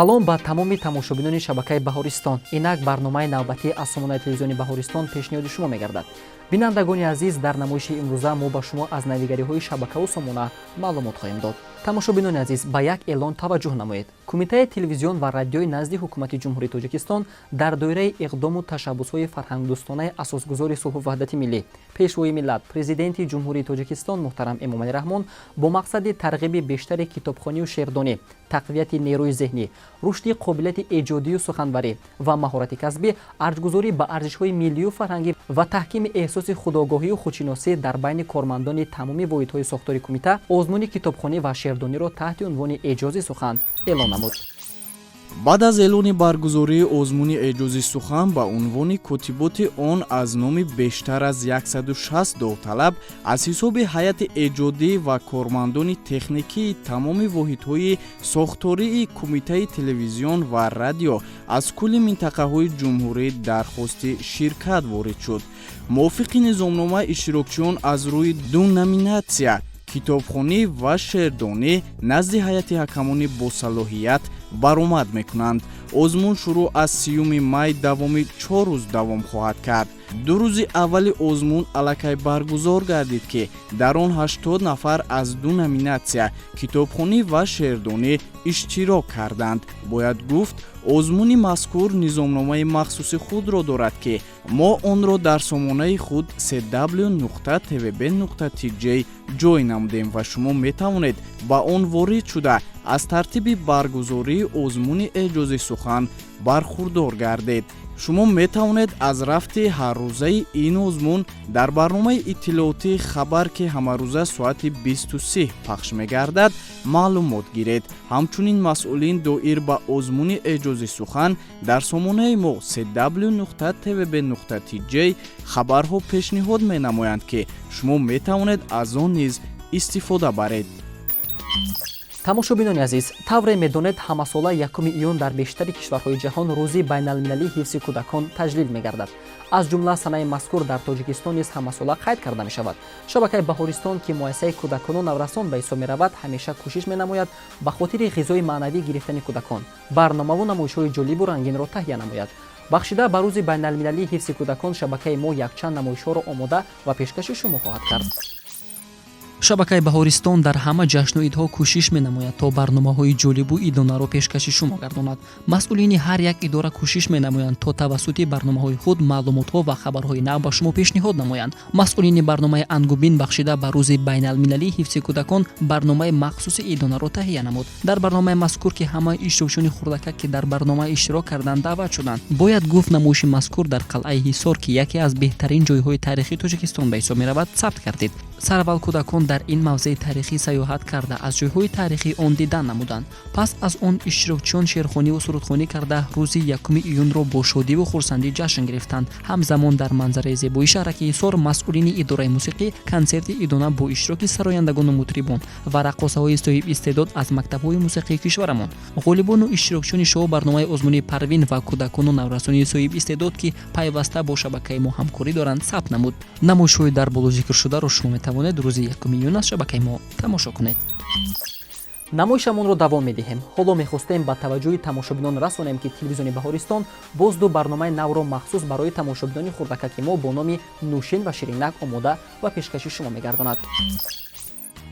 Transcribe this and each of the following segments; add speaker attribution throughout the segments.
Speaker 1: Салом ба тамоми тамошобинони шабакаи Баҳористон. Инак барномаи навбатӣ аз сомонаи телевизиони Баҳористон пешниҳоди шумо мегардад. Бинандагони азиз, дар намоиши имрӯза мо ба шумо аз навигариҳои шабакаву сомона маълумот хоҳем дод. Тамошобинони азиз, ба як эълон таваҷҷӯҳ намоед. Кумитаи телевизион ва радиои назди Ҳукумати Ҷумҳурии Тоҷикистон дар доираи иқдому ташаббусҳои фарҳангдӯстонаи асосгузори сулҳу ваҳдати миллӣ, Пешвои миллат, Президенти Ҷумҳурии Тоҷикистон муҳтарам Эмомалӣ Раҳмон бо мақсади тарғиби бештари китобхонию шеърдонӣ, тақвияти нерӯи зеҳнӣ, рушди қобилияти эҷодию суханварӣ ва маҳорати касбӣ, арҷгузорӣ ба арзишҳои миллию фарҳангӣ ва таҳкими эҳсоси худогоҳию худшиносӣ дар байни кормандони тамоми воҳидҳои сохтори кумита озмуни китобхонӣ ва шеърдониро таҳти унвони «Эҷози сухан» эълон намуд.
Speaker 2: Баъд аз эълони баргузории озмуни «Эҷози сухан» ба унвони котиботи он аз номи бештар аз 160 довталаб аз ҳисоби ҳайати эҷодӣ ва кормандони техникии тамоми воҳидҳои сохтории Кумитаи телевизион ва радио аз кулли минтақаҳои ҷумҳурӣ дархости ширкат ворид шуд. Мувофиқи низомнома, иштирокчиён аз рӯи ду номинатсия, китобхонӣ ва шеърдонӣ, назди ҳайати ҳакамони босалоҳият баромад мекунанд. Озмун шурӯъ аз 30-уми май давоми 4 рӯз давом хоҳад кард. 2 рӯзи аввали озмун аллакай баргузор гардид, ки дар он 80 нафар аз ду номинатсия, китобхонӣ ва шеърдонӣ, иштирок карданд. Бояд гуфт, озмуни мазкур низомномаи махсуси худро дорад, ки мо онро дар сомонаи худ cw.tvb.tj ҷой намудем ва шумо метавонед ба он ворид шуда, аз тартиби баргузории озмуни «Эҷози сухан» бархурдор гардед. Шумо метавонед аз рафти ҳаррӯзаи ин озмун дар барномаи иттилоотии «Хабар», ки ҳамарӯза соати 23 пахш мегардад, маълумот гиред. Ҳамчунин масъулин доир ба озмуни «Эҷози сухан» дар сомонаи мо cw.tvb.tj хабарҳо пешниҳод менамоянд, ки шумо метавонед аз он низ истифода баред.
Speaker 1: Тамошобинони азиз, тавре медонед, ҳамасола 1 июн дар бештари кишварҳои ҷаҳон Рӯзи байналмилалии ҳифзи кӯдакон таҷлил мегардад. Аз ҷумла санаи мазкур дар Тоҷикистон низ ҳамасола қайд карда мешавад. Шабакаи Баҳористон, ки муассисаи кӯдакону наврасон ба ҳисоб меравад, ҳамеша кӯшиш менамояд ба хотири ғизои маънавӣ гирифтани кӯдакон барномаву намоишҳои ҷолибу рангинро таҳия намояд. Бахшида ба Рӯзи байналмилалии ҳифзи кӯдакон шабакаи мо якчанд намоишҳоро омода ва пешкаши шумо хоҳад кард. Шабакаи Баҳористон дар ҳама ҷашну идҳо кӯшиш менамояд, то барномаҳои ҷолибу идонаро пешкаши шумо гардонад. Масъулини ҳар як идора кӯшиш менамоянд, то тавассути барномаҳои худ маълумотҳо ва хабарҳои нав ба шумо пешниҳод намоянд. Масъулини барномаи «Ангубин» бахшида ба Рӯзи байналмилалии ҳифзи кӯдакон барномаи махсуси идонаро таҳия намуд. Дар барномаи мазкур, ки ҳамаи иштирокчиёни хурдакак, ки дар барнома иштирок карданд, даъват шуданд. Бояд гуфт, намоиши мазкур дар қалъаи Ҳисор, ки яке аз беҳтарин ҷойҳои таърихии Тоҷикистон ба ҳисоб меравад, сабт гардид. Сараввал кӯдакон дар ин мавзеи таърихӣ сайёҳат карда, аз ҷойҳои таърихии он дидан намуданд. Пас аз он иштирокчиён шеърхониву сурудхонӣ карда, рӯзи 1 июнро бо шодиву хурсандӣ ҷашн гирифтанд. Ҳамзамон дар манзараи зебои шаҳраки Ҳисор масъулини идораи мусиқӣ консерти идона бо иштироки сарояндагону мутрибон ва раққосаҳои соҳибистеъдод аз мактабҳои мусиқии кишварамон, ғолибону иштирокчиёни шоу барномаи озмуни «Парвин» ва кӯдакону наврасони соҳибистеъдод, ки пайваста бо шабакаи мо ҳамкорӣ доранд, сабт намуд. Намоишҳои дар боло зикршударо шумо метавонед рӯзи 1 июн аз шабакаи мо тамошо кунед. Намоишамонро давом медиҳем. Ҳоло мехостем ба таваҷҷӯҳи тамошобинон расонем, ки телевизиони Баҳористон боз ду барномаи навро махсус барои тамошобинони хурдакаки мо бо номи «Нӯшин» ва «Ширинак» омода ва пешкаши шумо мегардонад.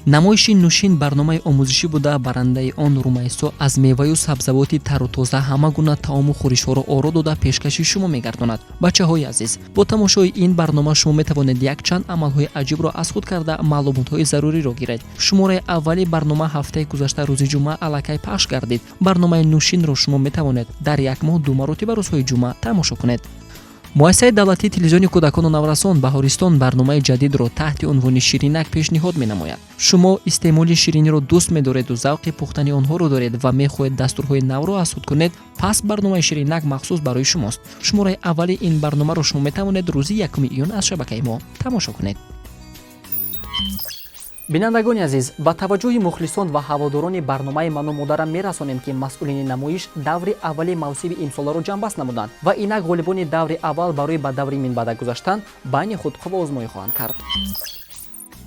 Speaker 1: Намоиши «Нӯшин» барномаи омӯзишӣ буда, барандаи он Румайсо аз меваю сабзавоти тару тоза ҳама гуна таому хӯришҳоро оро дода, пешкаши шумо мегардонад. Бачаҳои азиз, бо тамошои ин барнома шумо метавонед якчанд амалҳои аҷибро аз худ карда, маълумотҳои заруриро гиред. Шумораи аввали барнома ҳафтаи гузашта, рӯзи ҷумъа, аллакай пахш гардид. Барномаи «Нӯшинро» шумо метавонед дар як моҳ ду маротиба, рӯзҳои ҷумъа, тамошо кунед. Муассисаи давлатии телевизиони кӯдакону наврасон «Баҳористон» барномаи ҷадидро таҳти унвони «Ширинак» пешниҳод менамояд. Шумо истеъмоли шириниро дӯст медореду завқи пухтани онҳоро доред ва мехоҳед дастурҳои навро аз худ кунед, пас барномаи «Ширинак» махсус барои шумост. Шумораи аввали ин барномаро шумо метавонед рӯзи 1 июн аз шабакаи мо тамошо кунед. Бинандагони азиз, ба таваҷҷӯҳи мухлисон ва ҳаводорони барномаи «Ману модарам» мерасонем, ки масъулини намоиш даври аввали мавсими имсоларо ҷамъбаст намуданд ва инак ғолибони даври аввал барои ба даври минбаъда гузаштан байни худ қувваозмоӣ хоҳанд кард.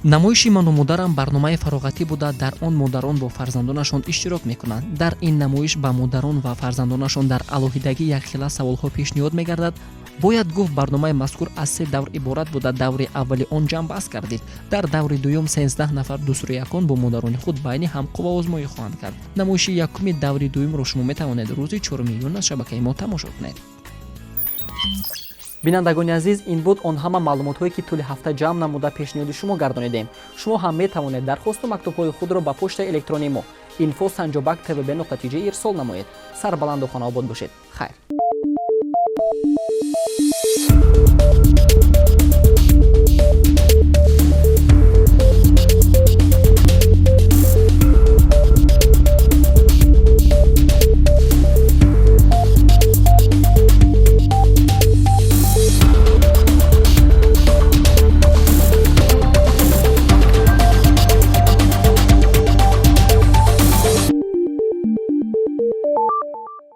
Speaker 1: Намоиши «Ману модарам» барномаи фароғатӣ буда, дар он модарон бо фарзандонашон иштирок мекунанд. Дар ин намоиш ба модарон ва фарзандонашон дар алоҳидагӣ якхела саволҳо пешниҳод мегардад. Бояд гуфт, барномаи мазкур аз се давр иборат буда, даври аввали он ҷамъбаст гардид. Дар даври дуюм 13 нафар дусрӯякон бо модарони худ байни ҳам қувваозмоӣ хоҳанд кард. Намоиши якуми даври дуюмро шумо метавонед рӯзи 4 июн аз шабакаи мо тамошо кунед. Бинандагони азиз, ин буд он ҳама маълумотҳое, ки тӯли ҳафта ҷамъ намуда пешниҳоди шумо гардонидем. Шумо ҳам метавонед дархосту мактубҳои худро ба почтаи электронии мо info sanjobak tvb tj ирсол намоед. Сарбаланду хонаобод бошед. Хайр.